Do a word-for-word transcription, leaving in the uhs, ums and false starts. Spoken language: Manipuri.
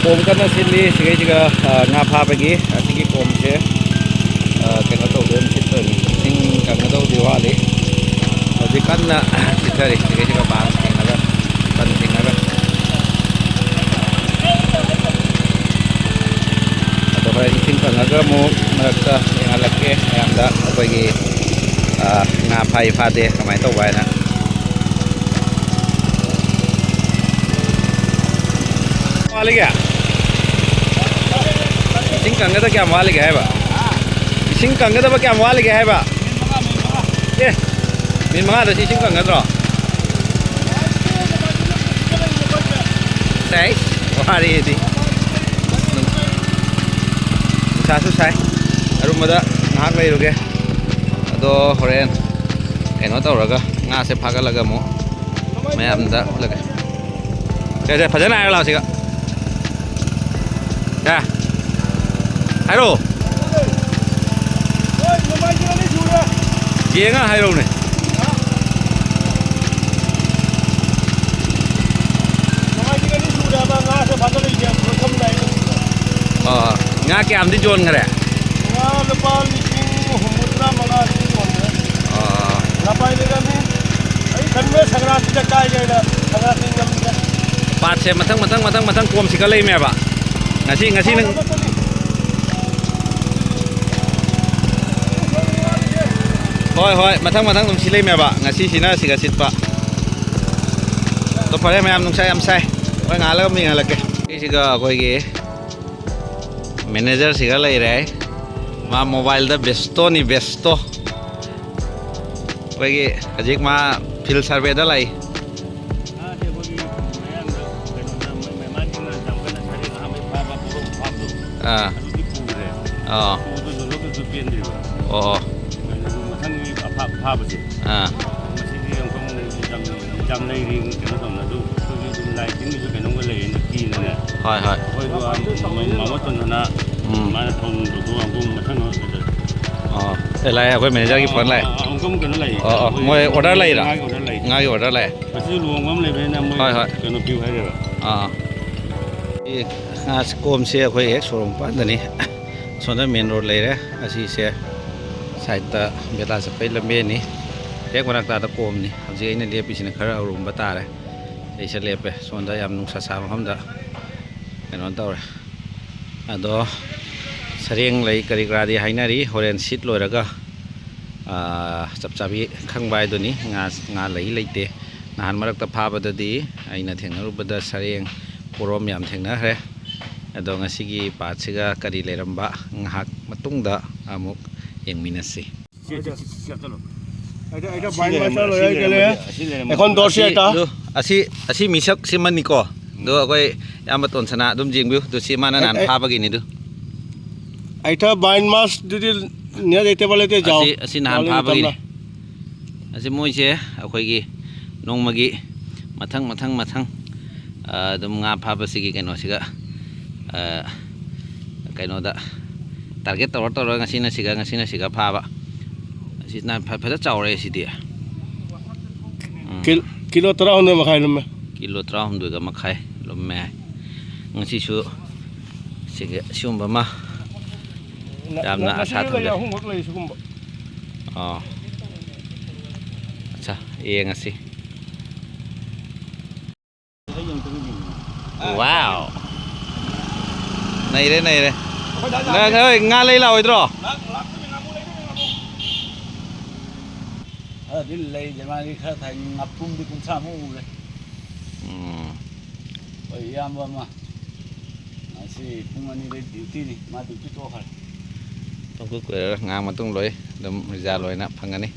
ꯀꯣꯝ ꯀꯟꯅ ꯁꯤꯠꯂꯤ꯫ ꯁꯤꯒꯩꯁꯤꯒ, ꯑ, ꯉꯥ ꯐꯥꯕꯒꯤ ꯑꯁꯤꯒꯤ ꯀꯣꯝꯁꯦ, ꯑ, ꯀꯩꯅꯣ ꯇꯧꯗꯣꯏꯅꯤ, ꯁꯤꯠꯇꯣꯏꯅꯤ꯫ ꯏꯁꯤꯡ ꯀꯪꯒꯗꯧꯗꯤ ꯋꯥꯠꯂꯤ꯫ ꯍꯧꯖꯤꯛ ꯀꯟꯅ ꯁꯤꯠꯊꯔꯤ꯫ ꯁꯤꯒꯩꯁꯤꯒ ꯕꯥꯟ ꯆꯤꯡꯉꯒ, ꯕꯟ ꯆꯤꯡꯉꯒ꯫ ꯑꯗꯣ ꯍꯣꯔꯦꯟ ꯏꯁꯤꯡ ꯀꯪꯉꯒ ꯑꯃꯨꯛ ꯃꯔꯛꯇ ꯌꯦꯡꯍꯜꯂꯛꯀꯦ ꯃꯌꯥꯝꯗ, ꯑꯩꯈꯣꯏꯒꯤ, ꯑ, ꯉꯥ ꯐꯥꯏ ꯐꯥꯗꯦ ꯀꯃꯥꯏꯅ ꯇꯧꯕ ꯍꯥꯏꯅ꯫ ꯋꯥꯠꯂꯤꯒꯦ? ꯏꯁꯤꯡ ꯀꯪꯒꯗꯕ ꯀꯌꯥꯝ ꯋꯥꯠꯂꯤꯒꯦ ꯍꯥꯏꯕ? ꯏꯁꯤꯡ ꯀꯪꯒꯗꯕ ꯀꯌꯥꯝ ꯋꯥꯠꯂꯤꯒꯦ ꯍꯥꯏꯕ? ꯑꯦ, ꯃꯤꯅꯤꯠ ꯃꯉꯥꯗ ꯁꯤ ꯏꯁꯤꯡ ꯀꯪꯒꯗ꯭ꯔꯣ? ꯁꯦꯁ, ꯋꯥꯔꯦꯗꯤ꯫ ꯅꯨꯡꯁꯥꯁꯨ ꯁꯥꯏ꯫ ꯑꯔꯨꯝꯕꯗ ꯉꯥꯏꯍꯥꯛ ꯂꯩꯔꯨꯒꯦ꯫ ꯑꯗꯣ ꯍꯣꯔꯦꯟ ꯀꯩꯅꯣ ꯇꯧꯔꯒ, ꯉꯥꯁꯦ ꯐꯥꯒꯠꯂꯒ ꯑꯃꯨꯛ ꯃꯌꯥꯝꯗ ꯎꯠꯂꯒꯦ꯫ ꯁꯦ, ꯁꯦ, ꯐꯖꯅ ꯍꯥꯏꯔꯣ ꯂꯥꯎ ꯁꯤꯒ꯫ ꯁꯦ꯫ ꯍꯥꯏꯔꯣ꯫ ꯌꯦꯡꯉ ꯍꯥꯏꯔꯧꯅꯦ꯫ ꯑꯥ, ꯉꯥ ꯀꯌꯥꯝꯗꯤ ꯌꯣꯟꯈ꯭ꯔꯦ? ꯉꯥ ꯂꯨꯄꯥ ꯂꯤꯁꯤꯡ ꯍꯨꯝꯐꯨꯇꯔꯥ ꯃꯉꯥ ꯌꯣꯟꯈ꯭ꯔꯦ꯫ ꯑꯥ꯫ ꯂꯄꯥꯏ ꯂꯩꯔꯝꯃꯤ꯫ ꯑꯩ ꯈꯟꯕ ꯁꯪꯀ꯭ꯔꯥꯟꯇꯤꯗ ꯀꯥꯏꯒꯦꯅ, ꯁꯪꯀ꯭ꯔꯥꯟꯇꯤ ꯉꯝꯗ꯭ꯔꯦ꯫ ꯄꯥꯠꯁꯦ ꯃꯊꯪ, ꯃꯊꯪ, ꯃꯊꯪ, ꯃꯊꯪ ꯀꯣꯝꯁꯤꯒ ꯂꯩꯃꯦꯕ꯫ ꯉꯁꯤ, ꯉꯁꯤ ꯅꯪ ꯑꯃꯠꯇꯅꯤ꯫ ꯍꯣꯏ, ꯍꯣꯏ, ꯃꯊꯪ, ꯃꯊꯪ ꯑꯗꯨꯝ ꯁꯤ ꯂꯩꯃꯦꯕ꯫ ꯉꯁꯤꯁꯤꯅ ꯁꯤꯒ ꯁꯤꯠꯄ꯫ ꯑꯗꯣ ꯐꯔꯦ ꯃꯌꯥꯝ, ꯅꯨꯡꯁꯥ ꯌꯥꯝ ꯁꯥꯏ꯫ ꯍꯣꯏ, ꯉꯥꯏꯍꯥꯛ ꯂꯩꯔꯒ ꯑꯃꯨꯛ ꯌꯦꯡꯍꯜꯂꯛꯀꯦ꯫ ꯑꯩꯁꯤꯒ ꯑꯩꯈꯣꯏꯒꯤ ꯃꯦꯅꯦꯖꯔꯁꯤꯒ ꯂꯩꯔꯦ꯫ ꯃꯥ ꯃꯣꯕꯥꯏꯜꯗ ꯕꯦꯁꯇꯣꯅꯤ, ꯕꯦꯁꯇꯣ꯫ ꯑꯩꯈꯣꯏꯒꯤ ꯍꯧꯖꯤꯛ ꯃꯥ ꯐꯤꯜ ꯁꯔꯚꯦꯗ ꯂꯥꯛꯏ꯫ ꯉꯥꯁꯦ ꯑꯩꯈꯣꯏꯒꯤ ꯃꯌꯥꯡꯗ ꯀꯩꯅꯣꯗ ꯃꯣꯏ ꯃꯩꯃꯥꯟꯁꯤꯡꯅ ꯌꯥꯝ ꯀꯟꯅ ꯁꯔꯦꯡ ꯑꯍꯥꯟꯕꯩ ꯐꯥꯕ ꯄꯣꯔꯣꯝ ꯐꯥꯕꯗꯣ, ꯑꯥ꯫ ꯑꯗꯨꯗꯤ ꯄꯨꯈ꯭ꯔꯦ꯫ ꯑꯥ꯫ ꯄꯨꯕꯗꯣ ꯂꯣꯏꯕꯛꯇꯁꯨ ꯄꯦꯟꯗ꯭ꯔꯤꯕ꯫ ꯑꯣ, ꯑꯣ꯫ ꯑꯗꯨ ꯃꯊꯪꯒꯤ ꯑꯐꯥ-, ꯐꯥꯕꯁꯦ, ꯑꯥ꯫ ꯃꯁꯤꯗꯤ ꯑꯃꯨꯛꯇꯪ ꯌꯥꯝ, ꯌꯥꯝ ꯂꯩꯔꯤ, ꯀꯩꯅꯣ ꯇꯧꯅ ꯑꯗꯨ ꯑꯩꯈꯣꯏꯒꯤ ꯑꯗꯨꯝ ꯂꯥꯏ ꯇꯤꯟꯒꯤꯁꯨ ꯀꯩꯅꯣꯝꯒ ꯂꯩꯌꯦꯅ ꯀꯤꯅꯅꯦ꯫ ꯍꯣꯏ, ꯍꯣꯏ꯫ ꯑꯩꯈꯣꯏꯗꯣ ꯃꯥꯃꯣꯠꯇꯣꯟꯗꯨꯅ ꯎꯝ꯫ ꯃꯥꯅ ꯊꯣꯡ ꯇꯧꯊꯣꯛꯑ ꯑꯃꯨꯛ ꯃꯊꯪ ꯍꯧꯔꯛꯄꯗ꯫ ꯑꯣ꯫ ꯑꯦ, ꯂꯥꯛꯑꯦ, ꯑꯩꯈꯣꯏ ꯃꯦꯅꯦꯖꯔꯒꯤ ꯐꯣꯟ ꯂꯥꯛꯑꯦ꯫ ꯑꯥ, ꯑꯥ, ꯑꯃꯨꯛꯇꯪ ꯀꯩꯅꯣ ꯂꯩꯌꯦ꯫ ꯑꯣ, ꯑꯣ, ꯑꯩꯈꯣꯏ ꯃꯣꯏ ꯑꯣꯔꯗꯔ ꯂꯩꯔꯥ? ꯉꯥꯒꯤ ꯑꯣꯔꯗꯔ ꯂꯩꯌꯦ꯫ ꯉꯥꯒꯤ ꯑꯣꯔꯗꯔ ꯂꯥꯛꯑꯦ꯫ ꯉꯁꯤ ꯂꯨꯍꯣꯡꯕ ꯑꯃ ꯂꯩꯕꯅꯤꯅ ꯃꯣꯏ ꯍꯣꯏ, ꯍꯣꯏ꯫ ꯀꯩꯅꯣ ꯄꯤꯌꯨ ꯍꯥꯏꯔꯦꯕ꯫ ꯑꯥ, ꯑꯥ꯫ ꯉꯥ ꯀꯣꯝꯁꯦ ꯑꯩꯈꯣꯏ ꯍꯦꯛ ꯁꯣꯔꯣꯛ ꯃꯄꯥꯟꯗꯅꯤ꯫ ꯁꯣꯝꯗ ꯃꯦꯟ ꯔꯣꯗ ꯂꯩꯔꯦ꯫ ꯑꯁꯤꯁꯦ ꯁꯥꯏꯠꯇ ꯕꯦꯂꯥ ꯆꯠꯄꯩ ꯂꯝꯕꯦꯟꯅꯤ꯫ ꯍꯦꯛ ꯃꯅꯥꯛꯇ ꯀꯣꯝꯅꯤ꯫ ꯍꯧꯖꯤꯛ ꯑꯩꯅ ꯂꯦꯞꯄꯤꯁꯤꯅ ꯈꯔ ꯑꯔꯨꯝꯕ ꯇꯥꯔꯦ꯫ ꯑꯩꯁꯦ ꯂꯦꯞꯄꯦ꯫ ꯁꯣꯝꯗ ꯌꯥꯝ ꯅꯨꯡꯁꯥ ꯁꯥꯕ ꯃꯐꯝꯗ ꯀꯩꯅꯣ ꯇꯧꯔꯦ꯫ ꯑꯗꯣ ꯁꯔꯦꯡ ꯂꯩ ꯀꯔꯤ ꯀꯔꯥꯗꯤ ꯍꯥꯏꯅꯔꯤ꯫ ꯍꯣꯔꯦꯟ ꯁꯤꯠ ꯂꯣꯏꯔꯒ, ꯑꯥ, ꯆꯞ ꯆꯥꯕꯤ ꯈꯪꯕ ꯍꯥꯏꯗꯨꯅꯤ꯫ ꯉꯥ, ꯉꯥ ꯂꯩ ꯂꯩꯇꯦ꯫ ꯅꯍꯥꯟ ꯃꯔꯛꯇ ꯐꯥꯕꯗꯗꯤ ꯑꯩꯅ ꯊꯦꯡꯅꯔꯨꯕꯗ ꯁꯔꯦꯡ, ꯄꯣꯔꯣꯝ ꯌꯥꯝ ꯊꯦꯡꯅꯈ꯭ꯔꯦ꯫ ꯑꯗꯣ ꯉꯁꯤꯒꯤ ꯄꯥꯠꯁꯤꯒ ꯀꯔꯤ ꯂꯩꯔꯝꯕ ꯉꯥꯏꯍꯥꯛ ꯃꯇꯨꯡꯗ ꯑꯃꯨꯛ ꯌꯦꯡꯃꯤꯟꯅꯁꯤ꯫ এটা, এটা বাইন মাছটা লই আহি গেলে, এখন ধরছি এটা। ꯑꯗꯨ ꯑꯁꯤ, ꯑꯁꯤ ꯃꯤꯁꯛꯁꯤꯃꯅꯤꯀꯣ꯫ ꯑꯗꯣ ꯑꯩꯈꯣꯏ ꯏꯌꯥꯝꯕ ꯇꯣꯟꯁꯅꯥ ꯑꯗꯨꯝ ꯌꯦꯡꯕꯤꯌꯨ꯫ ꯑꯗꯨ ꯁꯤ ꯃꯥꯅ ꯑꯩ, ꯅꯍꯥꯟ ꯑꯩ, ꯐꯥꯕꯒꯤꯅꯤ ꯑꯗꯨ꯫ এটা বাইন মাছ যদি নিয়ে যেতে পারলে তো যাও। ꯑꯁꯤ, ꯑꯁꯤ ꯅꯍꯥꯟ ꯐꯥꯕꯒꯤꯅꯤ꯫ ꯑꯁꯤ ꯃꯣꯏꯁꯦ ꯑꯩꯈꯣꯏꯒꯤ ꯅꯣꯡꯃꯒꯤ ꯃꯊꯪ, ꯃꯊꯪ, ꯃꯊꯪ, ꯑ, ꯑꯗꯨꯝ ꯉꯥ ꯐꯥꯕꯁꯤꯒꯤ ꯀꯩꯅꯣꯁꯤꯒ, ꯑ, ꯀꯩꯅꯣꯗ target ꯇꯧꯔ ꯇꯧꯔꯒ ꯉꯁꯤꯅ ꯁꯤꯒ, ꯉꯁꯤꯅ ꯁꯤꯒ ꯐꯥꯕ꯫ ꯑꯁꯤꯅ ꯐ-, ꯐꯖ ꯆꯥꯎꯔꯦ ꯁꯤꯗꯤ꯫ ꯎꯝ꯫ ꯀꯤꯜ-, ꯀꯤꯂꯣ ꯇꯔꯥꯍꯨꯝꯗꯣꯏ ꯃꯈꯥꯏ ꯂꯨꯝꯃꯦ꯫ ꯀꯤꯂꯣ ꯇꯔꯥꯍꯨꯝꯗꯣꯏꯒ ꯃꯈꯥꯏ ꯂꯨꯝꯃꯦ ꯍꯥꯏ꯫ ꯉꯁꯤꯁꯨ ꯁꯤꯒ, ꯁꯤꯒꯨꯝꯕ ꯑꯃ ꯌꯥꯝꯅ ꯑꯁꯥ ꯊꯝꯖꯩ꯫ ꯑꯍꯨꯝꯈꯛ ꯂꯩ ꯁꯤꯒꯨꯝꯕ꯫ ꯑꯣ꯫ ꯑꯠꯆꯥ, ꯌꯦꯡꯉꯁꯤ꯫ Wow! ꯅꯩꯔꯦ, ꯅꯩꯔꯦ꯫ ꯅꯪ, ꯍꯣꯏ, ꯉꯥ ꯂꯩ ꯂꯥꯛꯑꯣꯏꯗ꯭ꯔꯣ? ꯈꯔꯗꯤ ꯂꯩ, ꯖꯃꯥꯗꯤ ꯈꯔ ꯊꯥꯏ, ꯉꯥꯄꯨꯝꯗꯤ ꯀꯨꯟꯊ꯭ꯔꯥꯃꯨꯛ ꯎꯔꯦ꯫ ꯎꯝ꯫ ꯍꯣꯏ, ꯏꯌꯥꯝꯕ ꯑꯃ ꯉꯁꯤ ꯄꯨꯡ ꯑꯅꯤꯗꯩ duty ꯅꯤ, ꯃꯥ duty ꯇꯣꯛꯈ꯭ꯔꯦ꯫ ꯄꯪꯀꯨꯏ ꯀꯨꯏꯔꯔꯣꯏ, ꯉꯥꯏꯍꯥꯛ ꯃꯇꯨꯡ ꯂꯣꯏ ꯑꯗꯨꯝ result ꯂꯣꯏꯅ ꯐꯪꯒꯅꯤ꯫